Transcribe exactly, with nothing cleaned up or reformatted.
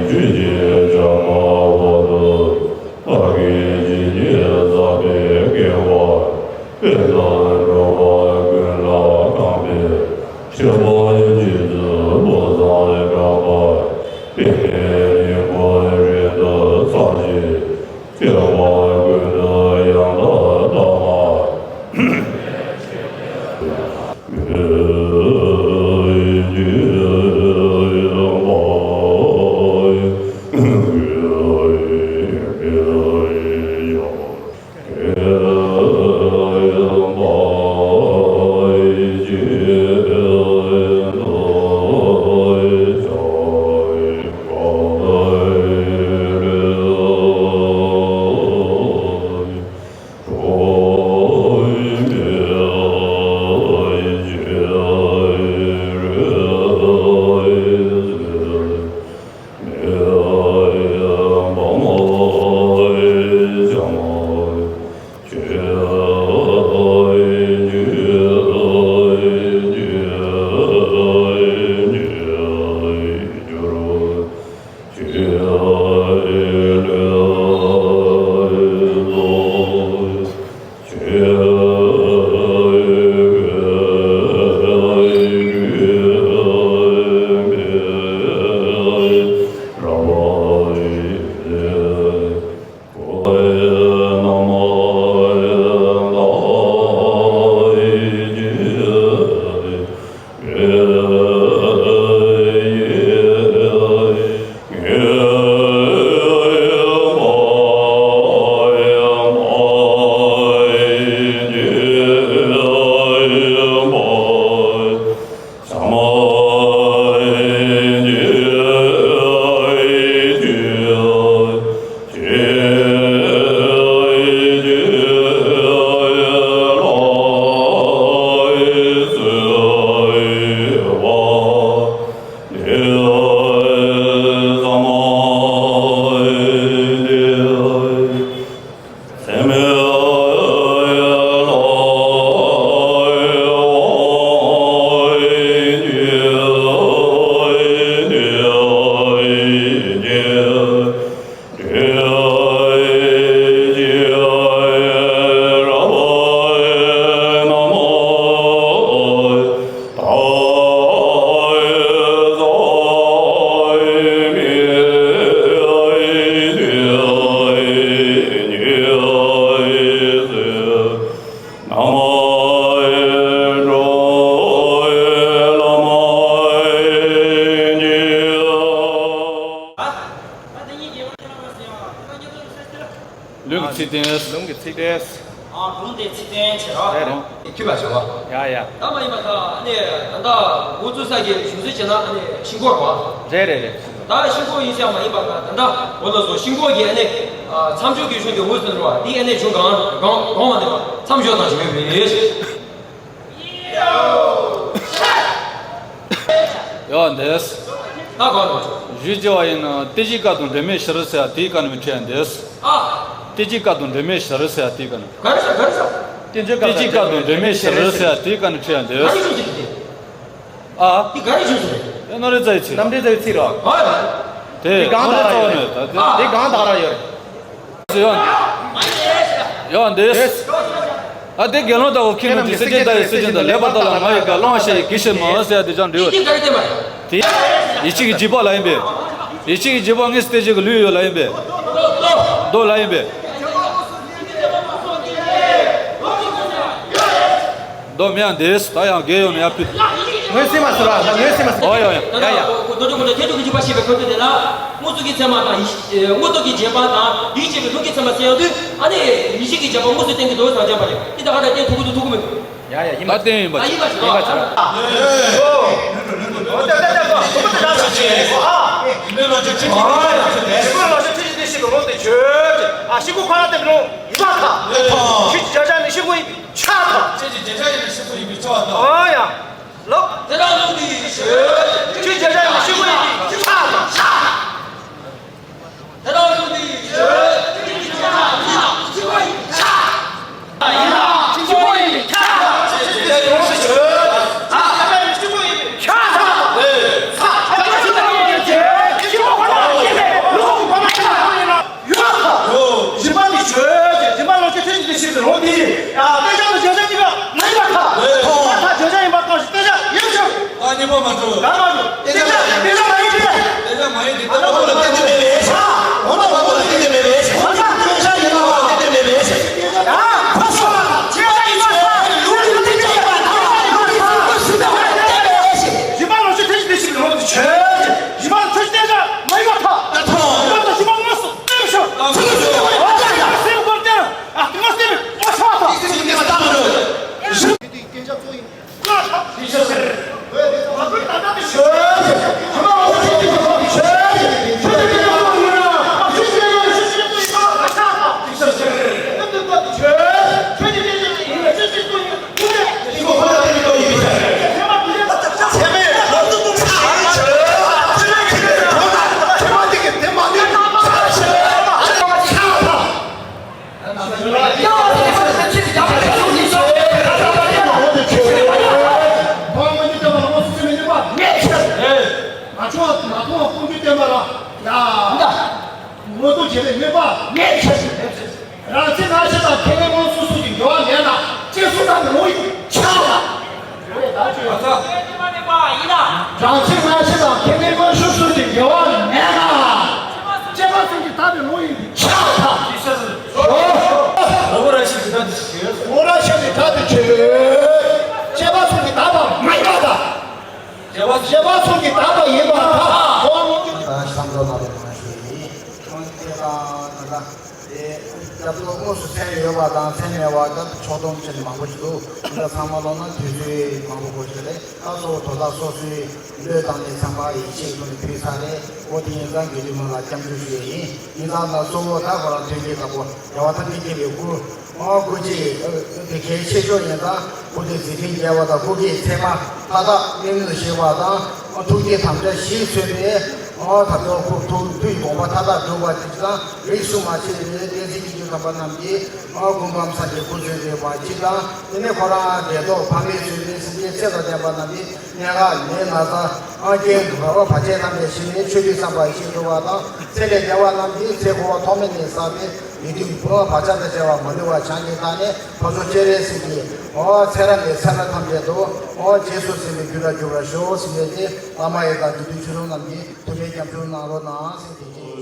ཆོས་ཀྱི་བྱ་བ་འོག་ཏུ་བདག་གིས་ཇི་སྙེད་བསགས་པའི་དགེ་བ་དཔེར་ན་འགྲོ་བ་ཀུན་ལ་གང་འཕེལ་ཆེ་བ་རྗེ་བཙུན་བློ་བཟང་གྲགས་པ་པདྨའི་སྙིང་པོ་རིང་དུ་གཙང་ཞིང་། སྐྱེ་བ་ཀུན་ཏུ་ཡང་དག་བདག་ལ། ལུང་གི་ཚིག་དོན། ལུང་གི་ཚིག་དོན། ཨ། ལུང་དེ་ཚིག་དོན་བྱེད་རོགས། རེད་རེད། ཁྱོད་པ་བྱེད་རོགས། ཡ་ཡ། ད་མ་ཡིན་པ་ད་ཨ་ནི་ད་ལྟ་འགོ་བཙུགས་ས་གི་གཞུང་ཚིག་བྱས་ན་ཨ་ནི་ཤིང་ཀོར་རོ། རེད་རེད་རེད། ད་ཤིང་ཀོར་ཡིན་ཟེར་མ་ཡིན་པ་ད་ད་ལྟ་འོ་ལ་སོ་ཤིང་ཀོར་གྱི་ཨ་ནི་མཚམས་སྦྱོར་གྱི་གཞུང་དེ་འོད་ཟེར་རོ་དེ་ཨ་ནི་གཞུང་གང་གང་གང་མ་འདེབས་པ་མཚམས་སྦྱོར་དང་བྱེད་པའི། ཡང་འདས། ད་གང་ལ་ཆོག་ཞུས་བྱ་བ་ཡིན་ན་ཏི་ཇི་ཀ་དང་འབྲལ་མེད་ཞི་ཟེར་ཡ་དེའི་ཀ་ནས་ཁྲིད་ཡང་འདས། ཨ། ཏི་ཇི་ཀ་དང་འབྲལ་མེད་ཞི་ཟེར་ཡ་དེའི་ཀ་ནས། ག་རེ་ཟེར་ག་རེ་ཟེར། ཏི་ཇི་ཀ་དང་འབྲལ་མེད་ཞི་ཟེར་ཡ་དེའི་ཀ་ནས་ཁྲིད་ཡང་འདས། ག་རེ་ཟེར་ག་རེ་ཟེར། ཨ། དེ་ག་རེ་ཟེར་ཟེར། དེ་ནོར་རི་རྩ་ཡི་ཚིག་རྣམ་འགྲེལ་རྩ་ཡི་ཚིག་རོ། ཨ། དེ་ནོར་རི་རྩ་བ་ནས་ད་དེ་དེ་གང་དག་ར་ཡོད་རེད། ཡང་འདས། ཨ་དེ་དགེ་སློང་དག་གོ་ཁྱེད་རྣམས་ཀྱི་སེམས་ཅན་དག་ཡི་སེམས་ཅན་དང་ལེགས་པར་ལྟ་ལ་ང་ཡི་བཀའ་སློང་བ་ཞེས་གྱིས་ཤིག་མ་ཟེར་ཡ་དེ་ཅང་འབྲེལ་བ། དེ་ཡིད་ཆེས་ཀྱི་འཇིགས་པ་ལ་ཡིན་པས། ཡིད་ཆེས་ཀྱི་འཇིགས་པ་དངོས་སུ་སྟེ་ཅིག་གི་ལུས་ཡོད་ལ་ཡིན་པས། མདོ་ལ་ཡིན་པས། མདོ་མི་ཡང་འདས་ད་ཡང་རྒས་ཡོང་ན་ཡང་ཕུད། ངོས་ཟིན་མ་ཟེར་བ་ལ་ངོས་ཟིན་མ་ཟེར། ཨོ་ཡ་ཡ། ད་ཡ་ཡ། ད་ད་མདོ་སྡེ་དགོངས་གཞི་ཐེག་གྲུབ་ཀྱི་འཇུག་པ་ཞེས་པའི་ཁ་ཐུག་དེ་ལ། དངོས་སུ་གི་ཚད་མ་དང་ཡིད། དངོས་སུ་གི་འཇིགས་པ་དང་ཡིད་ཆེས་པའི་ལུགས་ཀྱི་ཚད་མ་ཟེར་ཡོང་དུས་ཨ་ནི་ཡིད་ཆེས་ཀྱི་འཇིགས་པ་དངོས་སུ་བསྟན་གྱི་འདུག་ཟེར་བ་འཇམ་པ་རེད། འདི་ད་ག་ད་བསྟན་ཐུབ་ཀྱི་འདུག་ཐུབ་ཀྱི་མི་འདུག་ཡ་ཡ་ཡིན་པ་ད་བསྟན་ཡིན་པ་ཨ་ཡིན་པ་ཞིག་ཡིན་པ་ཞིག་ཨ། ཨོ་ད་ད་ད་ད་ཁོ་ད་ད་ཞིག་ཨ། ཡིན་པའི་ལོ་རྒྱུས་ཁྲིད་ཀྱི་འདུག་ཤེས་པའི་ལོ་དེ་ཆོས་ཅན། ཨ་ཤིང་ཀོ་ཁོ་ན་དེ་མི་རུང་ཡིན་པ་ད། ཆོས་ཀྱི་བརྒྱ་ཆ་ནི་ཤིང་ཀོ་ཡིན་པའི་ཆ་ད། ཆོས་ཀྱི་བརྒྱ་ཆ་ཡིན་ན་ཤིང་ཀོ་ཡིན་པའི་ཆ་ད། ཨོ་ཡ། ལོ། དེ་དག་ལུགས་འདི་ཆོས། ཆོས་བརྒྱ་ཆ་ཡིན་ན་ཤིང་ཀོ་ཡིན་པའི་ཆ་ད། དེ་དག་ལུགས་འདི་ཆོས། ཆོས་ཀྱི་བརྒྱ་ཆ་ཡིན་ན་ཤིང་ཀོ་ཡིན་པའི་ཆ་ད། ཡིན་ན་ཤིང་ཀོ་ཡིན་པའི་ཆ་ད། ཆོས་ཀྱི་བརྒྱ་ཆ་ཡིན་ན་ཤིང་ཀོ་ཡིན་པའི་ཆ་ད། ཨོ་ཡ། མ་འགྲོ། ག་མ་འགྲོ། དེ་ལ་དེ་ལ་མ་ཡིན་དེ། དེ་ལ་མ་ཡིན་དེ། ད་ལོ་ལ་དེ་དེ་མེད་པས། ད་ལོ་ལ་དེ་དེ་མེད་པས། ད་ལོ་ལ་དེ་དེ་མེད་པས། ཡ་ཁོ་སོ། ཁྱེད་ལ་ཡིན་པ་ལུག་ལུག་དེ་ཅི་ཡིན་པ། ད་ལོ་ལུག་ལུག་དེ་ཅི་ཡིན་པ། ད་ལོ་ལུག་ལུག་དེ་ཅི་ཡིན་པ། རྗེས་མ་ལོ་ཤུ་ཐེ་ཅི་དེ་ཞིག་ལོ་དེ་ཆོས། རྗེས་མ་ལོ་ཐེ་ཅི་དེ་ཅི་མ་ཡིན་པ་ཐ། ད་ཐོ། ད་ཐོ་ཞུ་མ་ངོ་སོ་ཏེ་ཤོ། ད་ཐོ་ཞུ་མ་ངོ་སོ་ཏེ་ཤོ། ཨ་ཏེ་ངོ་སོ་ཏེ་ངོ་སོ་ཐ། ཏེ་ཏེ་ཏེ་མ་ད་མ་རོ། ཞུ། དེ་དེ་སྐད་ཆ་གཙོ་ཡིན། ང་ཚོ་མ་མཐོང་བ་ཀུན་གྱིས་བསྟན་པ་ལ་ཡ། ངོ་ཐུག་བྱེད་པའི་དམིགས་པ་མེད་ཕྱིར། རང་ཚེ་སྔ་ཕྱི་དང་ཁེ་ལས་མང་སུ་སོགས་ཀྱི་འགལ་བ་མེད་ན་སྐྱེ་སོ་ན་ནི་ལོ་ཡི་ཆགས་ལ། རང་ཚེ་སྔ་ཕྱི་དང་ཁེ་ལས་མང་སུ་སོགས་ཀྱི་འགལ་བ་མེད་ན། སྐྱེས་པ་ཚུན་གྱིས་དག་པའི་ལོ་ཡི་ཆགས་ལ། ཨོ་ར་ཤི་གི་ད་དེ་ཆོས། ཨོ་ར་ཤི་གི་ད་དེ་ཆོས། སྐྱེས་པ་ཚུན་གྱིས་དག་པ་མ་ཡིན་པ་དང་། སྐྱེས་པ་སྐྱེས་པ་ཚོ་གི་དག་པ་ཡིན་པར་ཐལ། ད་བསམ་བློ་ནང་དུ་མ་ཞུ་ཡིན། ཁོང་ཁྱེད་དང་ད་ལྟ་དེ་སྐྱབས་གཙོ་དངོས་སུ་མཚན་ཡོད་པ་དང་མཚན་མེད་པ་ད་ཕྱོགས་བསྡོམས་བྱས་ནས་མང་པོ་ཞིག་འདུག་འདི་ཚང་མ་ལོ་ན་དུས་ཚོད་མང་པོ་དགོས་ཞིག་རེད། ད་གཙོ་བོ་དོ་བདག་སོ་སོའི་བློས་བཏང་ནས་ཚང་མ་ཡིད་ཆེས་ཐོག་ནས་ཕུལ་ཚར་རེད། འོ་དེ་ཡིན་ཙང་དགེ་འདུན་མང་ལ་སྐྱབས་འཇུག་ཞུ་ཡས་ཡིན། ཡིན་ཙང་ད་གཙོ་བོ་ད་ཁོ་རང་མཐུན་རྐྱེན་དང་པོ་རྒྱལ་བ་ཐམས་ཅད་མཁྱེན་པའི་སྐུ། ཨོ་སྐུ་ཚེ་དེ་གལ་ཆེ་ཤོས་ཡིན་ཙང་སྐུ་ཚེ་མཛད་འཕྲིན་རྒྱས་པ་དང་སྐུ་སྐྱེ་ཚད་མ་མཐའ་དག་དམིགས་མེད་ཞིག་པ་དང་ཨོ་ཐུགས་བསྐྱེད་དམ་བཅའ་བཞི་མཚོན་པའི་ཨོ་ད་ལྟ་ཁོ་ཐུགས་ཐུགས་ཀྱི་དགོངས་པ་མཐའ་དག་འགྲུབ་པ་ཅིག་དང་རིགས་སུ་མ་ཆད་པའི་བསྟན་སྲིད་ཀྱི་རྒྱུ་དམ་པ་རྣམས་ཀྱིས་ཨོ་སྐུ་འབུམ་ས་ཀྱི་སྐུ་ཚེ་མཛད་པ་ཅིག་དང་དེ་ནས་ཁོ་རང་འབྲས་ཐོག་ཕ་མེས་ཚུལ་ལྡན་སེམས་ཅན་ཚེ་དང་ལྡན་པ་རྣམས་ཀྱིས། གནས་སྐབས་ནད་ན་ཚ་ཨང་རྒྱལ་འགྲོ་བ་བར་ཆད་ཐམས་ཅད་ཞི་ནས་ཆོས་འདི་བསམ་པ་ཡེ་ཤེས་འགྲུབ་པ་དང་ཚེ་ལས་འདས་པ་རྣམས་ཀྱི་ཚེ་འཁོར་བ་ཐོག་མེད་ནས་བསགས་པའི་ནད་གདོན་བག་ཆགས་དང་བཅས་པ་མ་ལུས་པ་བྱང་ཆུབ་ཐོབ་ནས་འཕགས་མཆོག་སྤྱན་རས་གཟིགས་ཀྱི་འོ་ཚེ་རབས་ནས་ཚེ་རབས་ཐམས་ཅད་དུ་འོ་རྗེས་སུ་ཟིན་པའི་རྒྱུ་ལ་འགྱུར་བར་ཤོག་ཟེར་ནས་ཏེ་བླ་མ་ཡི་དམ་དགེ་འདུན་ཆོས་གྲོགས་རྣམས་ཀྱིས་ཐུགས་སྨོན་སྐྱབས་འཇུག་གནང་རོགས་གནང་ཟེར་ཏེ།